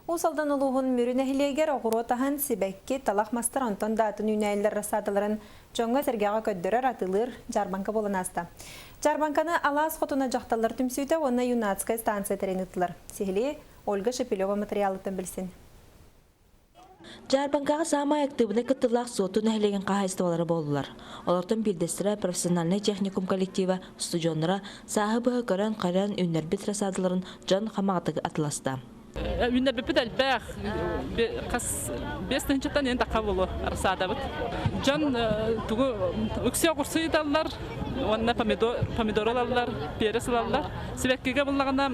Уус Алдан улууһун Мүрү нэһилиэгэр оҕуруот аһын, сибэкки, талах мастар онтон да атын үүнээйилэр рассадаларын дьоҥҥо-сэргэҕэ көрдөрөр, атыылыыр дьаарбаҥка буолан ааста. Дьаарбаҥканы Алаас хотуна дьахталлар түмсүүтэ уонна юнацкая станция тэрийэн ыыттылар. Сиһилии Ольга Шепелева матырыйаалыттан билсин. Дьаарбаҥкаҕа саамай актыыбынай кыттыылаах Суотту нэһилиэгин хаһаайыстыбалара буоллулар. Олортон биирдэстэрэ профессиональнай техникум коллектива устудьуоннара сааһы быһа көрөн-харайан үүннэрбит рассадаларын дьон хамаҕатык атыласта. Үүннэрбиппит элбэх. Хас 5 тыһыынчаттан эн тахха буолуо рассадабыт. Дьон тугу үксэ оҕурсу ыыталлар уонна помидор, помидор ылаллар, перец ылаллар. Сибэккигэ буллаҕына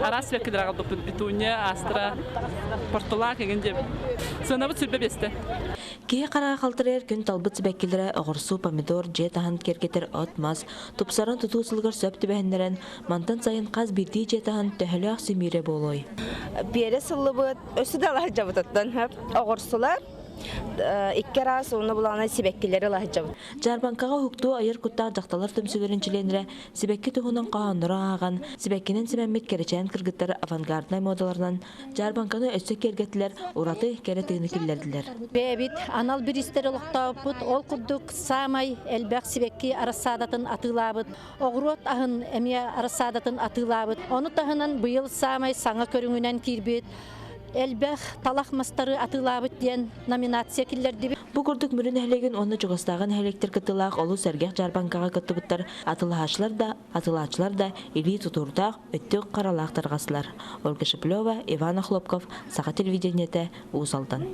араас сибэккилэр аҕалбыппыт. Петуния, астра, портулак эҥин диэбит. Сыанабыт 25-тэ. Киһи хараҕа халтарыйар күн талбыт сибэккилэрэ оҕурсу, помидор, дьиэ таһын киэргэтэр от-мас, тупсаран тутуу сылыгар сөп түбэһиннэрэн, мантан сайын хас биирдии дьиэ таһын төһөлөөх симиирэ буолуой? Биэрэ сыллыбыт, өссө да алаһдьабытыттан оҕурсулар, икки араас уонна булаанай сибэккилэри ылаһдьабыт. Дьаарбаҥкаҕа уһуктуу айар куттаах дьахталлар түмсүүлэрин чилиэннэрэ сибэкки туһунан хоһооннору ааҕан, сибэккинэн симэммит кэрэчээн кыргыттар авангарднай муодаларынан дьаарбаҥканы өссө киэргэттилэр, ураты кэрэ тыыны киллэрдилэр. Бэйэбит анал бириистэр олохтообуппут, ол курдук саамай элбэх сибэкки арассаадатын атыылаабыт, оҕуруот аһын эмиэ арассаадатын атыылаабыт. Ону таһынан быйыл саамай саҥа көрүҥүнэн киирбит элбэх талах мастары атыылаабыт диэн номинация киллэрдибит. Бу курдук Мүрү нэһилиэгин уонна чугастааҕы нэһилиэктэр кыттыылаах олус сэргэх дьаарбаҥкаҕа кыттыбыттар атыылаһааччылар да, атыылааччылар да илии тутуурдаах, өттүк харалаах тарҕастылар. Ольга Шеплева, Иван Охлопков, Саха телевидениетэ, Уус Алдан.